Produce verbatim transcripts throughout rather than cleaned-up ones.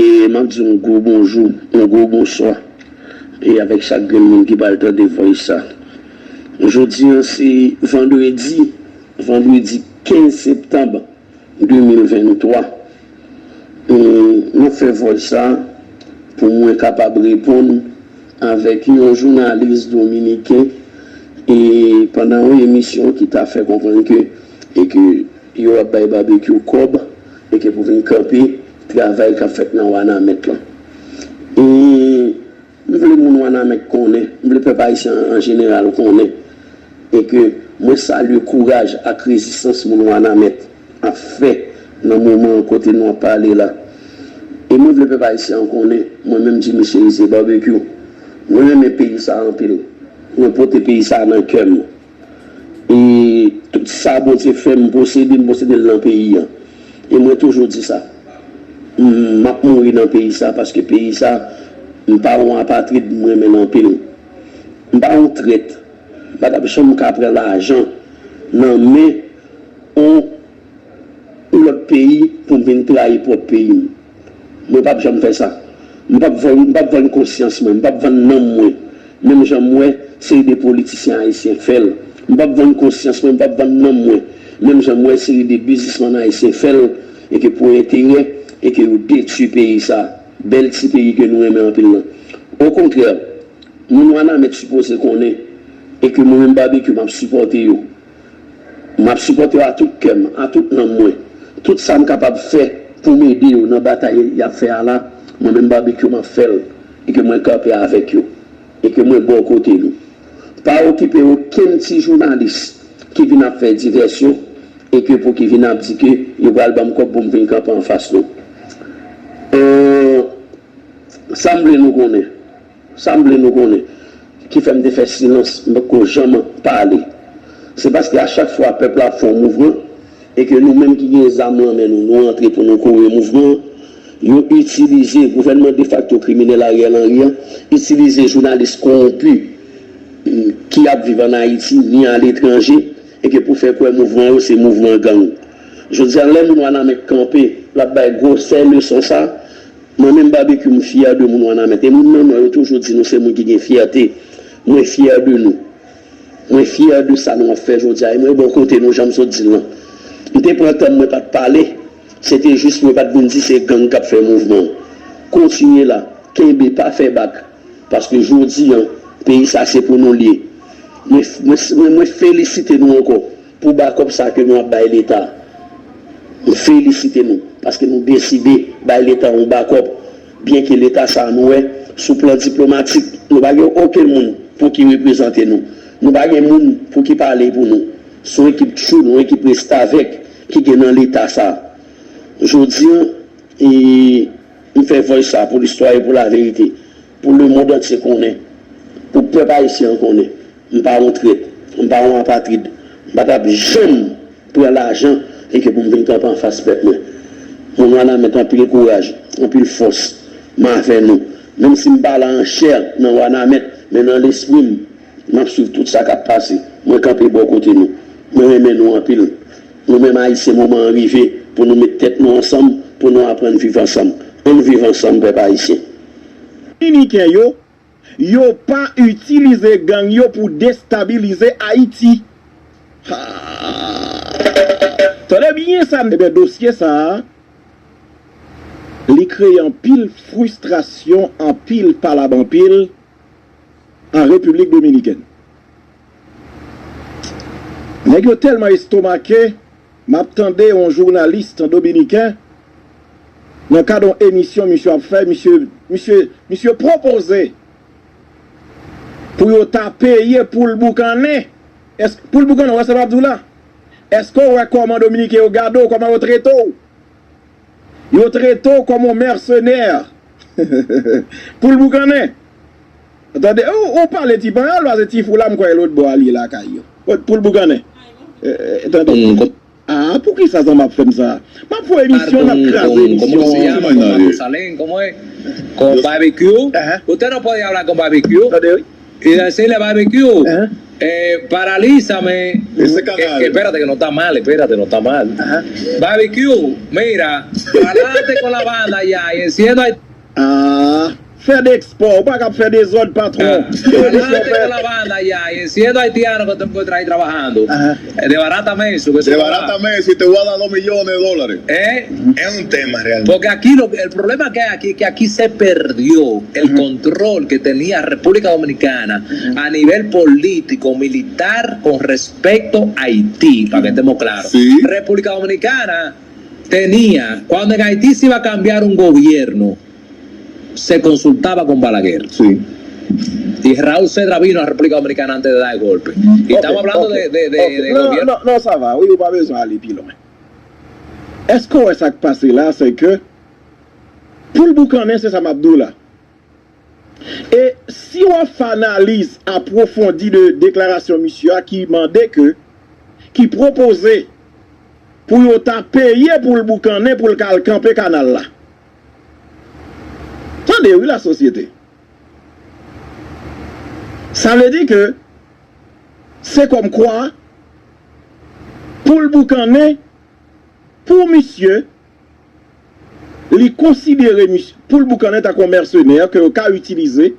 E m ap di yon gwo bonjou, yon gwo bonswa. E avèk chak grenn moun ki pral tande voice sa. Jodi an se vandredi, vandredi kenz septanm de mil venntwa. E m ap fè voice sa pou mwen kapab reponn avèk yon jounalis dominiken e pandan yon emisyon ki ta fè konprann ke e ke yo ap bay Babekyou kòb e ke pou vin kanpe travay k ap fèt nan Wanament lan. E m vle moun Wanament konnen, m vle pèp ayisyen an jeneral konnen e ke mwen salye kouraj ak rezistans moun Wanament ap fè nan moman an kote nou ap pale la. E mwen vle pèp ayisyen an konnen, mwen menm Jimmy Chérizier Babekyou, mwen renmen peyi sa anpil. Mwen pote peyi sa nan kè m. E tout sa Bondye fè m posede, m posede l nan peyi an. E mwen toujou di sa. M ap mouri nan peyi sa paske peyi sa, m pa yon apatrid, m renmen l anpil. M pa yon trèt. M pa t ap janm ka pran lajan nan men yon lòt peyi pou m vin trayi pwòp peyi m. Mwen p ap janm fè sa. M p ap vann, m p ap vann konsyans mwen, m p ap vann nanm mwen. Menm jan m wè seri de politisyen ayisyen fè l. M p ap vann konsyans mwen, m p ap vann nanm mwen. Menm jan m wè seri de biznismann ayisyen fè l, e ke pou enterè, e ke yo detwi peyi sa. Bèl ti peyi ke nou renmen anpil lan. Okontrè, moun Wanament sipoze konnen, e ke mwen menm Babekyou m ap sipòte yo. M ap sipòte yo a tout kè m, a tout nanm mwen. Tout sa m kapab fè pou m ede yo nan batay y ap fè a la, mwen menm Babekyou m ap fè l, e ke mwen kanpe avèk yo, e ke mwen bò kote nou. Pa okipe okenn ti jounalis ki vin ap fè divèsyon, e ke pou ki vin ap di ke yo pral ban m kòb pou m vin kanpe anfas nou. An, sa m vle nou konnen, sa m vle nou konnen, ki fè m te fè silans, m poko janm pale. Se paske a chak fwa pèp la ap fè yon mouvman, e ke nou menm ki gen zam lan men nou, nou antre pou nou kore mouvman an, yo itilize, gouvènman defakto kriminèl Ariel Henry an, itilize jounalis kowonpi, ki ap viv ann Ayiti, ni aletranje, e ke pou fè kwè mouvman yo se mouvman gang. Jodi a, lè moun Wanament kanpe, l ap bay gwosè leson sa, mwen menm Babekyou, m fyè de moun Wanament. E moun nan Nò yo toujou di nou se moun ki gen fyète. Mwen fyè de nou. Mwen fyè de sa nou ap fè jodi a. E mwen bò kote nou, jan m sot di l lan. M te pran tan m, mwen pa t pale. Se te jis mwen pa t vin di se gang k ap fè mouvman an. Kontinye la. Kenbe, pa fè bak. Paske jodi an, peyi sa se pou nou l ye. Mwen, mwen, mwen, mwen felisite nou ankò pou bakòp sa ke nou ap bay Leta. Mwen felisite nou paske nou deside bay Leta yon bakòp. Byenke Leta sa a nou wè, sou plan diplomatik, nou pa gen okenn moun pou ki reprezante nou. Nou pa gen moun pou ki pale pou nou. Se yon ekip tchoul, yon ekip restavèk ki gen nan Leta sa a. Jodi an, e, m fè voice sa pou listwa e pou laverite, pou lemonn antye konnen, pou pèp ayisyen an konnen, m pa yon trèt, m pa yon apatrid, m pa t ap janm pran lajan e ke pou m vin kanpe anfas pèp mwen. Moun Wanament, anpil kouraj, anpil fòs, m avè nou. Menm si m pa la an chè nan Wanament, men nan lespri m, m ap swiv tout sa k ap pase. Mwen kanpe bò kote nou. Mwen renmen nou anpil. Nou menm Ayisyen, moman an rive pou nou met tèt nou ansanm, pou nou aprann viv ansanm. Ann viv ansanm, pèp ayisyen. Dominiken yo, yo pa itilize gang yo pou destabilize Ayiti. Ha! Tande byen sa, ebyen dosye sa a, li kreye anpil fristrasyon, anpil palab anpil an Repiblik Dominikèn. Nèg yo tèlman estomake, m ap tande yon jounalis, yon dominiken, nan kad yon emisyon misye ap fè, misye, misye, misye pwopoze pou yo ta peye poul boukannen. Èske, poul boukannen, w wè sa m ap di w la? Èske w wè kòman dominiken yo gade w, kòman yo trete w? Yo trete w kòm yon mèsenè. Poul boukannen. Tande, ou, ou pale ti panyòl, paske ti fou la, m kwè lòt bò a li ye lakay yo. Poul boukannen. Tande. Ah, poukisa sa m ap fè m sa? M ap fè emisyon, m ap kraze emisyon an. Kon Babekyou. Ou te nan pòdyab la kon Babekyou. Tande, wi. E se lè Babekyou. Eh, paralízame. Ese canal. Eh, espérate que no está mal, espérate, no está mal. Ajá. Barbecue, mira, pa'lante con la banda ya, y enciendo ahí. Ah, fè de ekspò, ou pa ka ap fè dezòd, patwon. Ah, pa'lante con la banda ya, y enciendo haitiano que te encuentras ahí trabajando. Ajá. Eh, desbarátame eso, que eso no va. Desbarátame eso y te voy a dar dos millones de dólares. Eh? Es un tema realmente. Porque aquí lo, el problema que hay aquí es que aquí se perdió el control que tenía República Dominicana a nivel político, militar, con respecto a Haití, para que estemos claros. Sí. República Dominicana tenía, cuando en Haití se iba a cambiar un gobierno, se consultaba con Balaguer. Sí. Y Raúl Cedra vino a República Dominicana antes de dar el golpe. Y estamos hablando de, de, de, de gobierno. Non, non, sa va, wi, ou pa bezwen ale pi lwen. Èske w wè sa k pase la, se ke pou l boukannen, se sa m ap di w la. E si w ap fè analiz apwofondi de deklarasyon misye a ki mande ke, ki pwopoze pou yo ta peye pou l boukannen pou l ka al kanpe kanal la. Tande wi lasosyete. Sa vle di ke se kòmkwa pou l boukannen pou misye, li konsidere misye, pou l boukannen tankou yon mèsenè ke yo ka itilize,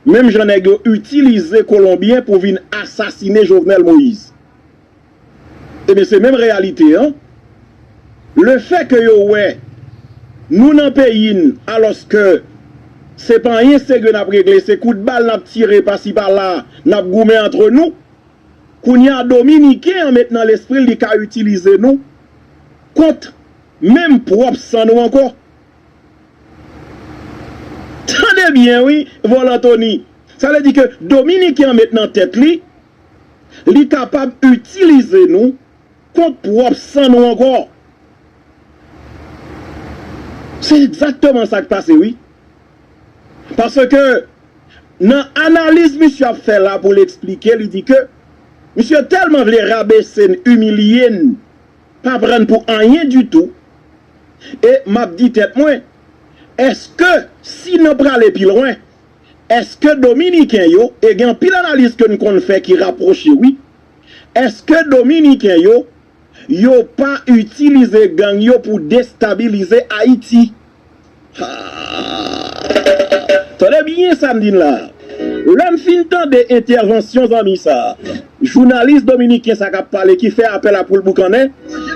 menm jan nèg yo itilize Kolonbyen pou vin asasine Jovenel Moïse. Ebyen, se menm reyalite an. Lefè ke yo wè nou nan peyi n, alòske se pa anyen serye n ap regle, se kout bal n ap tire pasi pala, n ap goumen antre nou. Kounye a, Dominiken an met nan lespri l li ka itilize nou kont menm pwòp san nou ankò. Tande byen, wi, Vòlantoni. Sa vle di ke Dominiken an met nan tèt li, li kapab itilize nou kont pwòp san nou ankò. Se egzakteman sa k pase, wi. Paske nan analiz misye ap fè la pou l eksplike, li di ke misye tèlman vle rabese n, imilye n, pa pran n pou anyen ditou. E m ap di tèt mwen, èske si n ap prale pi lwen, èske Dominiken yo, e gen anpil analiz ke n konn fè ki rapwoche, wi. Èske Dominiken yo, yo pa itilize gang yo pou destabilize Ayiti? Ha! Tande byen sa m di n la. Lè m fin tande entèvansyon zanmi sa, jounalis dominiken sa k ap pale, ki fè apèl a pou l boukannen,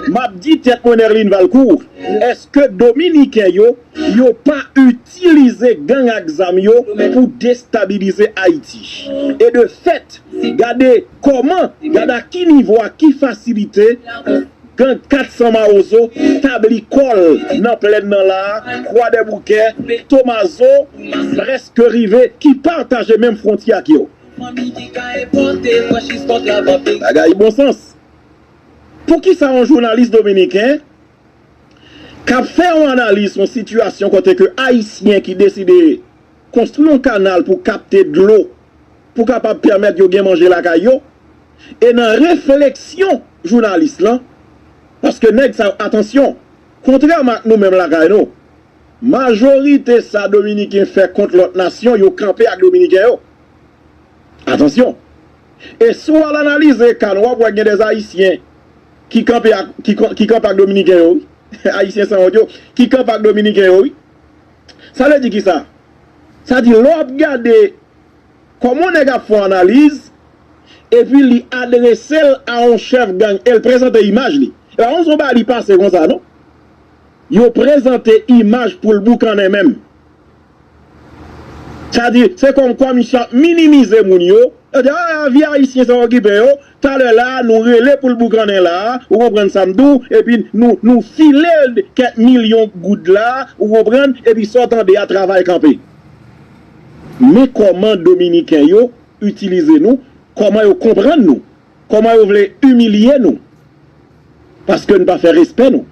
m ap di tèt mwen Nerline Valcourt, èske Dominiken yo, yo pa itilize gang ak zam yo pou destabilize Ayiti? E de fèt, gade kòman, gade a ki nivo, a ki fasilite gang kat san Mawozo tabli kò l nan plèn nan la a, Kwadèboukè, Tomazo, prèske rive, ki pataje menm fwontyè ak yo. Bagay bon sans. Poukisa yon jounalis dominiken k ap fè yon analiz sou yon sitiyasyon kote ke Ayisyen ki deside konstwi yon kanal pou kapte dlo, pou kapab pèmèt yo gen manje lakay yo, e nan refleksyon jounalis lan, paske nèg sa yo, atansyon, kontrèman ak nou menm lakay nou, majorite sa Dominiken fè kont lòt nasyon, yo kanpe ak Dominiken yo. Atansyon. E si w al analize ka nou, w ap wè gen de Ayisyen ki kanpe ak, ki, ki kanpe ak Dominiken yo, wi. Ayisyen sanwont yo, ki kanpe ak Dominiken yo, wi. Sa vle di kisa? Sa di, lè w ap gade kòman nèg ap fè yon analiz, epi li adrese l a yon chèf gang, e l prezante imaj li. E pa yon bagay li pase konsa, non. Yo prezante imaj pou l boukannen menm. Sa di, se kòmkwa misye ap minimize moun yo. Yo di, a, vi ayisyen sa okipe yo. Talè la, nou rele pou l boukannen la, ou konprann sa m di w, epi nou, nou file l kèk milyon goud la, ou konprann, epi sa w tande a, travay kanpe. Men kòman Dominiken yo itilize nou, kòman yo konprann nou, kòman yo vle imilye nou. Paske n pa fè respè nou.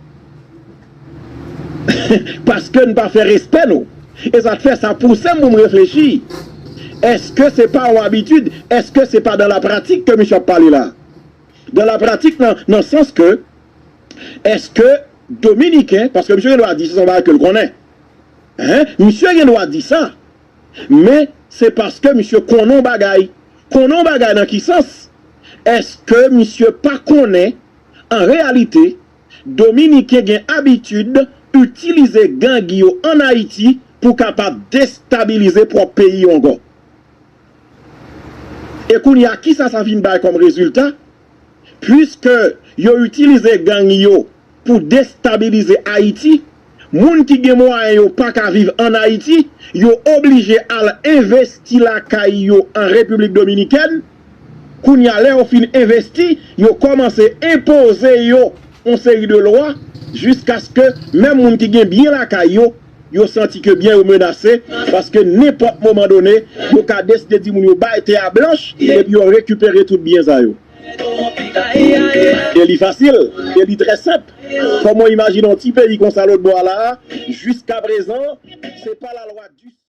Paske n pa fè respè nou. E sa k fè sa pouse m pou m reflechi. Èske se pa yon abitid? Èske se pa dans la pratique ke misye ap pale la? Dans la pratique, nan, nan sans ke, èske Dominiken, paske misye gen dwa di sa, se yon bagay ke l konnen. Hein? Misye gen dwa di sa. Men, se paske misye konnen yon bagay. Konnen yon bagay nan ki sans? Èske misye pa konnen, an reyalite, Dominiken gen abitid itilize gang yo ann Ayiti pou kapab destabilize pwòp peyi yo ankò? E kounye a, kisa sa vin bay kòm rezilta? Piske yo itilize gang yo pou destabilize Ayiti, moun ki gen mwayen yo pa ka viv ann Ayiti, yo oblije al envesti lakay yo an Repiblik Dominikèn. Kounye a, lè yo fin envesti, yo kòmanse enpoze yo yon seri de lwa, jiskaske menm moun ki gen byen lakay yo, yo santi ke byen yo menase, paske nenpòt moman done, yo ka deside di moun yo bay tè a blanch, epi yo rekipere tout byen sa yo. E li fasil, e li trè senp. Kòman w imajine yon ti peyi konsa lòt bò a la a, jiska prezan, se pa lalwa di